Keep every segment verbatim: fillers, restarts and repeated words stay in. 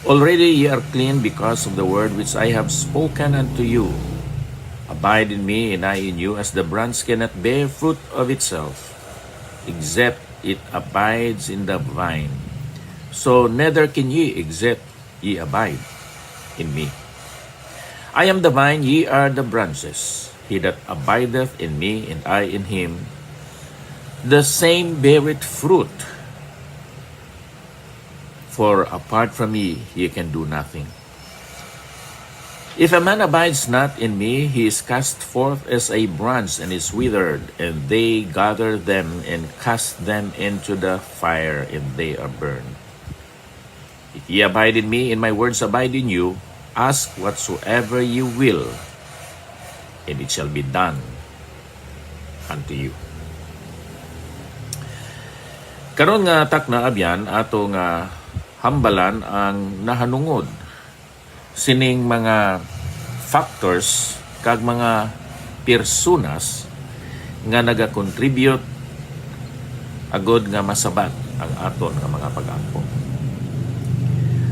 Already ye are clean because of the word which I have spoken unto you. Abide in me, and I in you, as the branch cannot bear fruit of itself, except it abides in the vine. So neither can ye, except ye abide in me. I am the vine, ye are the branches. He that abideth in me, and I in him, the same beareth fruit. For apart from me, ye can do nothing. If a man abides not in me, he is cast forth as a branch and is withered, and they gather them and cast them into the fire, and they are burned. If ye abide in me, and my words abide in you, ask whatsoever you will, and it shall be done unto you. Karon nga takna, abyan, ato nga hambalan ang nahanungod sining mga factors kag mga personas nga nagakontribute agod nga masabat ang aton nga mga pag-ampo.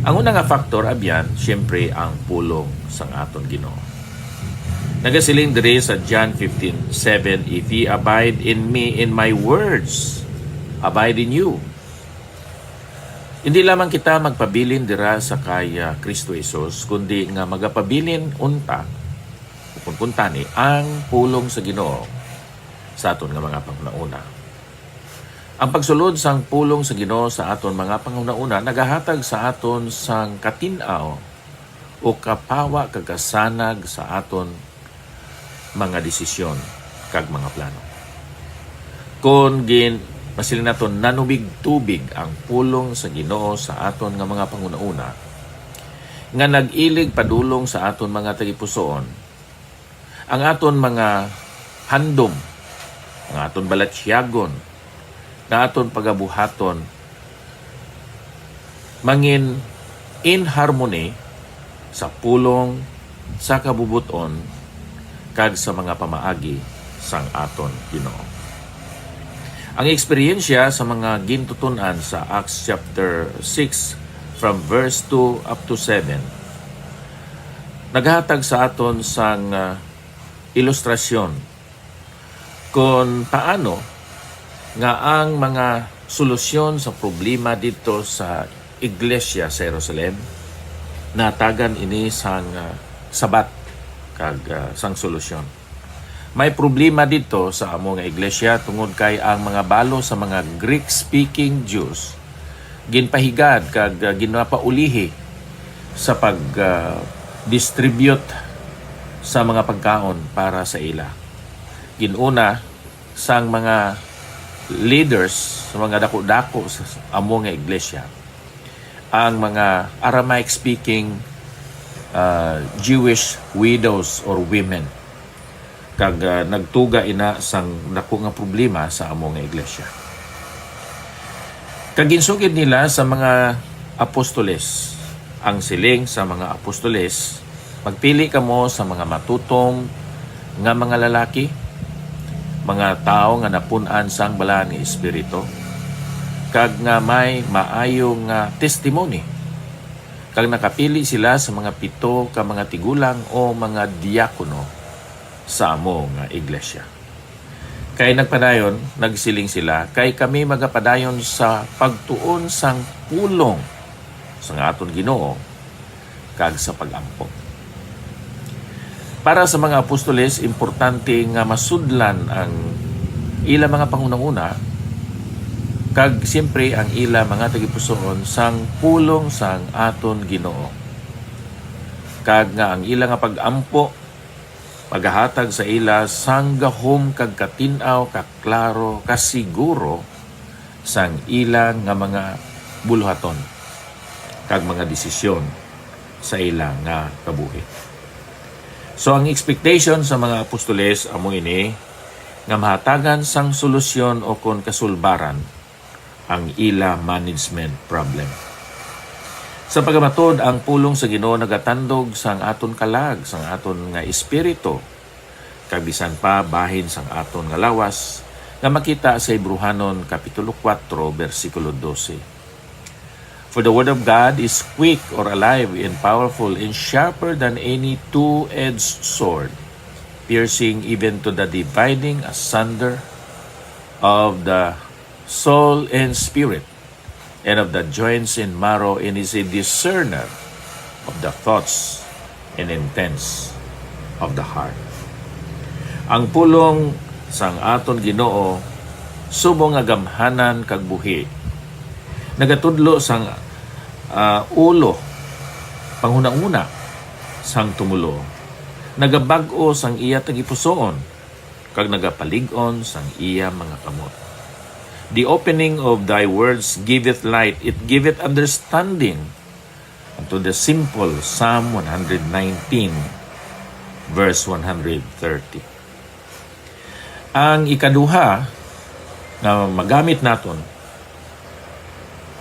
Ang una nga factor, abyan, siyempre ang pulong sang aton Ginoo. Nagasiling diri sa John fifteen seven, "If ye abide in me, and my words abide in you." Hindi lamang kita magpabilin dira sa kay, ah, Kristo Jesus, kundi nga magapabilin unta, ukon kuntani, ang pulong sa Ginoo sa aton nga mga panghunahuna. Ang pagsulod sang pulong sa Ginoo sa aton mga panghunahuna nagahatag sa aton sang katin-aw o kapawa kag kasanag sa aton mga desisyon kag mga plano. Kon gin-, masiling naton, nanubig-tubig ang pulong sa Ginoo sa aton nga mga panghunahuna, nga nag-ilig padulong sa aton mga tagipusoon, ang aton mga handom, ang aton balatyagon, nga aton pagabuhaton, mangin in harmony sa pulong sa kabubot-on kag sa mga pamaagi sang aton Ginoo. Ang eksperyensya sa mga gintuton-an sa Acts chapter six, from verse two up to seven, naghatag sa aton sang, ah, ilustrasyon kon paano nga ang mga solusyon sa problema didto sa iglesia sa Jerusalem, nahatagan ini sang, ah, sabat kag, ah, sang solusyon. May problema didto sa amo nga iglesia tungod kay ang mga balo sa mga Greek-speaking Jews ginpahigad kag, ah, ginapaulihi sa pag, ah, distribute sa mga pagkaon para sa ila. Gin-una sang mga leaders, sa mga dako-dako sa amo nga iglesia, ang mga Aramaic-speaking, ah, Jewish widows or women. Kag, ah, nagtuga ina sang dako nga problema sa amo nga iglesia. Kag ginsugid nila sa mga apostoles, ang siling sa mga apostoles, "Magpili kamo sa mga matutom nga mga lalaki, mga tawo nga napun-an sang Balaan nga Espiritu, kag nga may maayo nga testimony." Kag nakapili sila sa mga pito ka mga tigulang o mga diakono sa amo nga iglesia. Kay nagpadayon, nagsiling sila, "Kay kami magapadayon sa pagtuon sang pulong sang aton Ginoo kag sa pag-ampo." Para sa mga apostoles, importante nga masudlan ang ila mga panghunahuna kag siyempre ang ila mga tagipusoon sang pulong sang aton Ginoo, kag nga ang ila nga pag-ampo magahatag sa ila sang gahom kag katin-aw, kaklaro, kasiguro sang ila nga mga buluhaton kag mga desisyon sa ila nga kabuhi. So, ang expectation sa mga apostoles amo ini, nga mahatagan sang solusyon o kon kasulbaran ang ila management problem. Sa pagkamatud, ang pulong sa Ginoo nagatandog sang aton kalag, sang aton nga espiritu, kag bisan pa bahin sang aton nga lawas, nga makita sa Hebreohanon Kapitulo kuwatro, bersikulo dose. For the word of God is quick or alive and powerful and sharper than any two-edged sword, piercing even to the dividing asunder of the soul and spirit, and of the joints and marrow, and is a discerner of the thoughts and intents of the heart. Ang pulong sang aton Ginoo subong nga gamhanan kag buhi, nagatudlo sang, ah, ulo, panghunahuna sang tumuluo, nagabag-o sang iya tagipusoon, kag nagapalig-on sang iya mga kamot. The opening of thy words giveth light, it giveth understanding unto the simple. Psalm one hundred nineteen, verse one hundred thirty. Ang ikaduha nga magamit naton,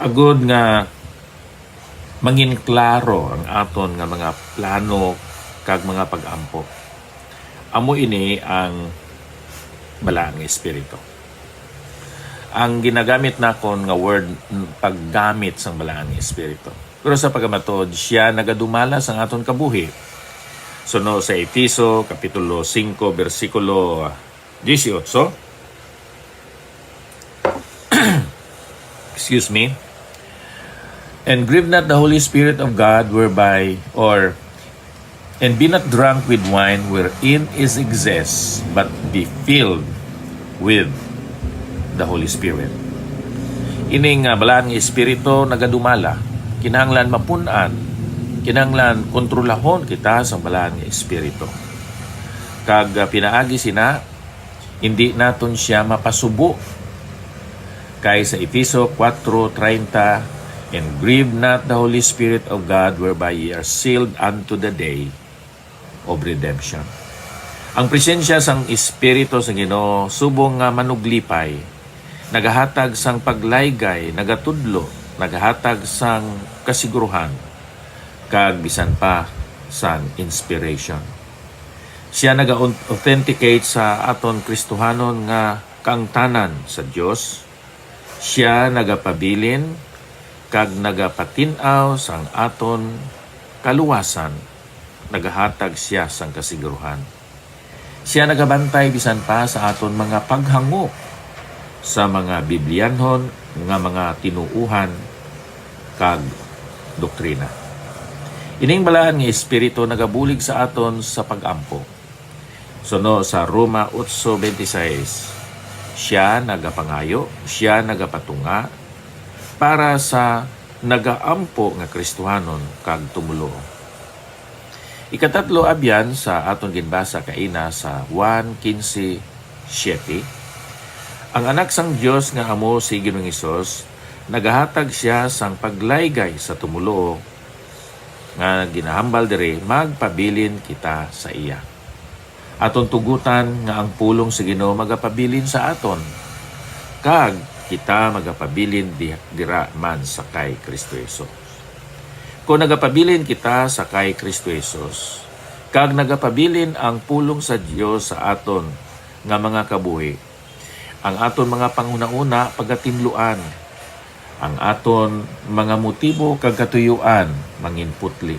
agud nga mangin klaro ang aton nga mga plano kag mga pag-ampo, amo ini ang Balaan nga Espiritu. Ang ginagamit nakon nga word, mm, paggamit sang Balaan nga Espiritu. Pero sa pagkamatuod, siya nagadumala sang aton kabuhi. Suno sa Efeso, Kapitulo singko, bersikulo dieciocho. Excuse me. And grieve not the Holy Spirit of God, whereby, or, and be not drunk with wine wherein is excess, but be filled with the Holy Spirit. Ining, ah, Balaan nga Espiritu nagadumala. Kinahanglan mapun-an, kinahanglan kontrolahon kita sa Balaan nga Espiritu. Kag, ah, pinaagi sina, hindi naton siya mapasubo. Kay sa Efeso four thirty, "And grieve not the Holy Spirit of God, whereby ye are sealed unto the day of redemption." Ang presensya sang Espiritu sa Ginoo subong nga manuglipay, nagahatag sang paglaygay, nagatudlo, nagahatag sang kasiguruhan, kag bisan pa sang inspiration. Siya naga-authenticate sa aton Kristohanon nga kaangtanan sa Dios. Siya nagapabilin kag nagapatin-aw sang aton kaluwasan. Nagahatag siya sang kasiguruhan. Siya nagabantay bisan pa sa aton mga paghangop sa mga Biblianhon nga mga tinuohan kag doktrina. Ining Balaan nga Espiritu nagabulig sa aton sa pag-ampo. Suno sa Roma otso veintiseis, siya nagapangayo, siya nagapatunga para sa nagaampo nga Kristohanon kag tumuluo. Ikatatlo, abyan sa aton ginbasa kaina sa Juan quince siete, ang Anak sang Dios nga amo si Ginoong Hesus, nagahatag siya sang paglaygay sa tumuluo nga ginahambal diri, magpabilin kita sa iya. Aton tugotan nga ang pulong sa Ginoo magapabilin sa aton, kag kita magapabilin di-, dira man sa kay Kristo Jesus. Kon nagapabilin kita sa kay Kristo Jesus, kag nagapabilin ang pulong sa Dios sa aton nga mga kabuhi, ang aton mga panghunahuna pagatinluan, ang aton mga motibo kag katuyuan manginputli,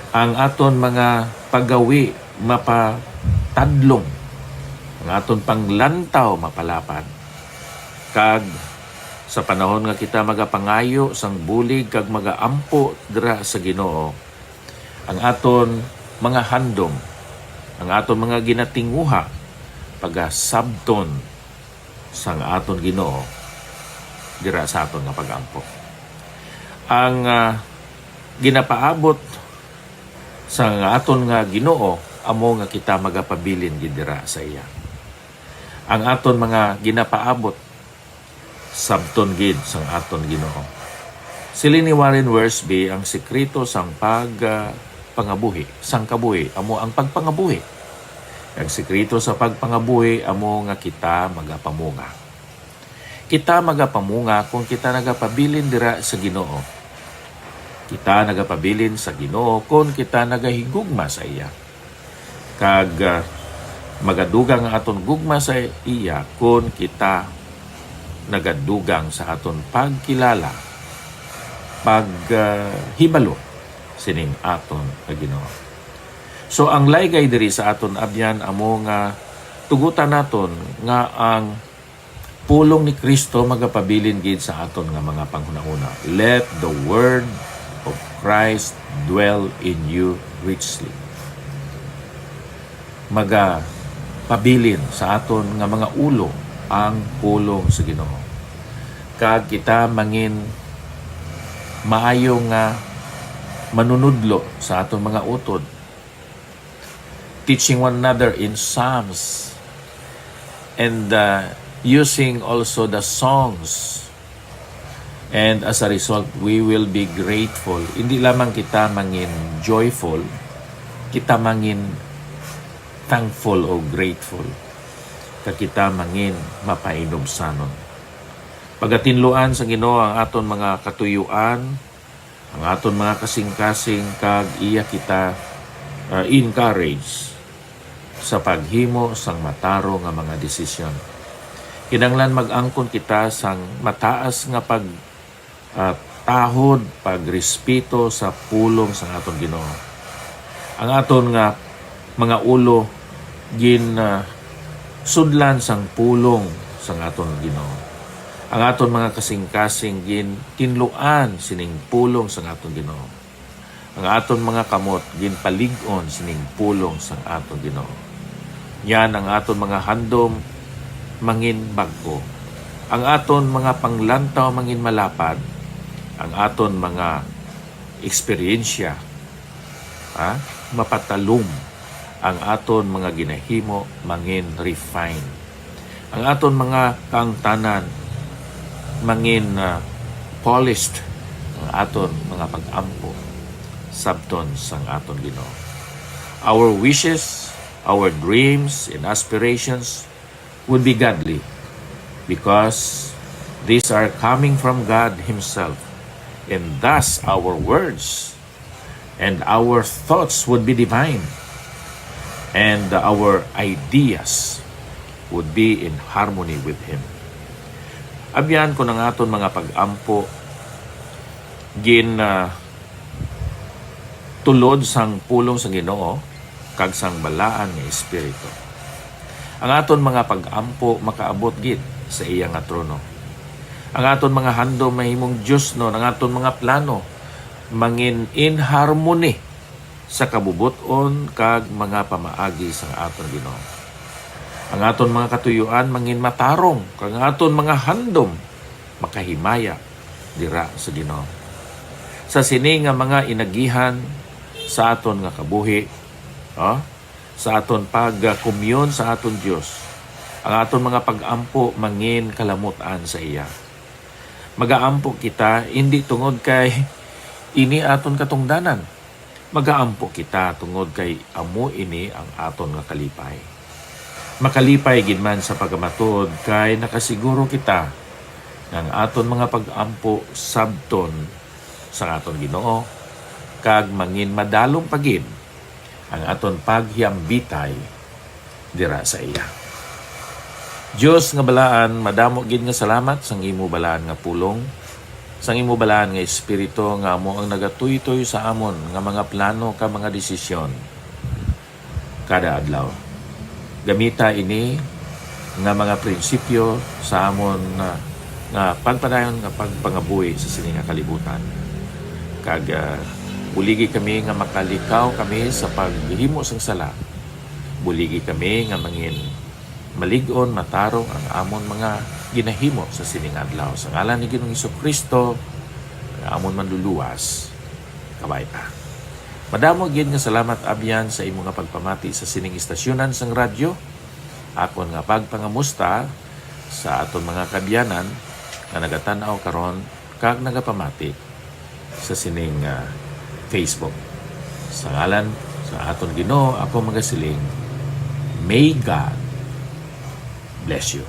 ang aton mga paggawi mapatadlong, ang aton panglantaw mapalapad, kag sa panahon nga kita magapangayo sang bulig kag magaampo dira sa Ginoo, ang aton mga handom, ang aton mga ginatinguha, pagasabton sang aton Ginoo dira sa aton nga pag-ampo. Ang, ah, ginapaabot sa aton nga Ginoo amo nga kita magapabilin gid dira sa iya. Ang aton mga ginapaabot sabton gid sang aton Ginoo. Siling ni Warren Wiersbe, ang sekreto sang pag, ah, pangabuhi, sang kabuhi, amo ang pagpangabuhi. Ang sekreto sa pagpangabuhi amo nga kita magapamunga. Kita magapamunga kon kita nagapabilin dira sa Ginoo. Kita nagapabilin sa Ginoo kon kita nagahigugma sa iya. Kag, ah, magadugang ang aton gugma sa iya kon kita nagadugang sa aton pagkilala paghibalo sining aton nga Ginoo. So, ang laygay diri sa aton abyan amo nga tugutan naton nga ang pulong ni Cristo magapabilin gid sa aton nga mga panghunahuna. Let the word of Christ dwell in you richly. Magapabilin sa aton nga mga ulo ang pulong sa Ginoo, kag kita mangin maayo nga manunudlo sa aton mga utod, teaching one another in psalms, and, uh, using also the songs. And as a result, we will be grateful. Hindi lamang kita mangin joyful, kita mangin thankful o grateful. Kag kita mangin mapainubsanon. Pagatinluan sa Ginoo ang aton mga katuyuan, ang aton mga kasing-kasing, kag iya kita, ah, encourage sa paghimo sang matarong nga mga desisyon. Kinahanglan mag-angkon kita sang mataas nga pag, ah, tahod, pagrespeto sa pulong sang aton Ginoo. Ang aton nga mga ulo gin, ah, sudlan sang pulong sang aton Ginoo. Ang aton mga kasing-kasing gintinluan sining pulong sang aton Ginoo. Ang aton mga kamot ginpalig-on sining pulong sang aton Ginoo. Yan ang aton mga handom mangin bag-o. Ang aton mga panglantaw mangin malapad. Ang aton mga eksperyensya, ha, mapatalom. Ang aton mga ginahimo mangin refine. Ang aton mga kaangtanan mangin, ah, polished. Ang aton mga pag-ampo sabton sang aton Ginoo. Our wishes, our dreams, and aspirations would be godly, because these are coming from God Himself, and thus our words and our thoughts would be divine, and our ideas would be in harmony with Him. Abyan, kung ang aton mga pag-ampo gin, ah, tulod sang pulong sa Ginoo kag sang balaan nga Espiritu, ang aton mga pag-ampo makaabot gid sa iya nga trono. Ang aton mga handom mahimong diosnon, ang aton mga plano mangin in harmony sa kabubot-on kag mga pamaagi sang aton Ginoo. Ang aton mga katuyuan mangin matarong, kag ang aton mga handom makahimaya dira sa Ginoo. Sa sini nga mga inagihan sa aton nga kabuhi, oh, sa aton pagkomyon sa aton Dios, ang aton mga pag-ampo mangin kalamut-an sa iya. Magaampo kita indi tungod kay ini aton katungdanan. Magaampo kita tungod kay amo ini ang aton nga kalipay. Makalipay gid man sa pagkamatuod, kay nakasiguro kita nga ang aton mga pag-ampo sabton sang aton Ginoo, kag mangin madalom pa gid ang aton paghiambitay dira sa iya. Dios nga balaan, madamo gid nga salamat sang imo balaan nga pulong, sang imo balaan nga Espiritu nga amo ang nagatuytoy sa amon nga mga plano kag mga desisyon kada adlaw. Gamita ini nga mga prinsipyo sa amon, ah, nga pagpadayon nga pagpangabuhi sa sini nga kalibutan. Kag, ah, buligi kami nga makalikaw kami sa paghimo sang sala. Buligi kami nga mangin malig-on, matarong ang amon mga ginahimo sa sining adlaw. Sa ngalan ni Ginoong Jesu-Cristo, nga amon Manluluwas, kabay ta. Madamo gid nga salamat, Abyan, sa imo nga pagpamati sa sining istasyonan sang radyo. Akon nga pagpangamusta sa aton mga kaabyanan nga nagatan-aw karon kag nagapamati sa sining, ah, Facebook. Sa ngalan sa aton Ginoo, ako magasiling, may God bless you.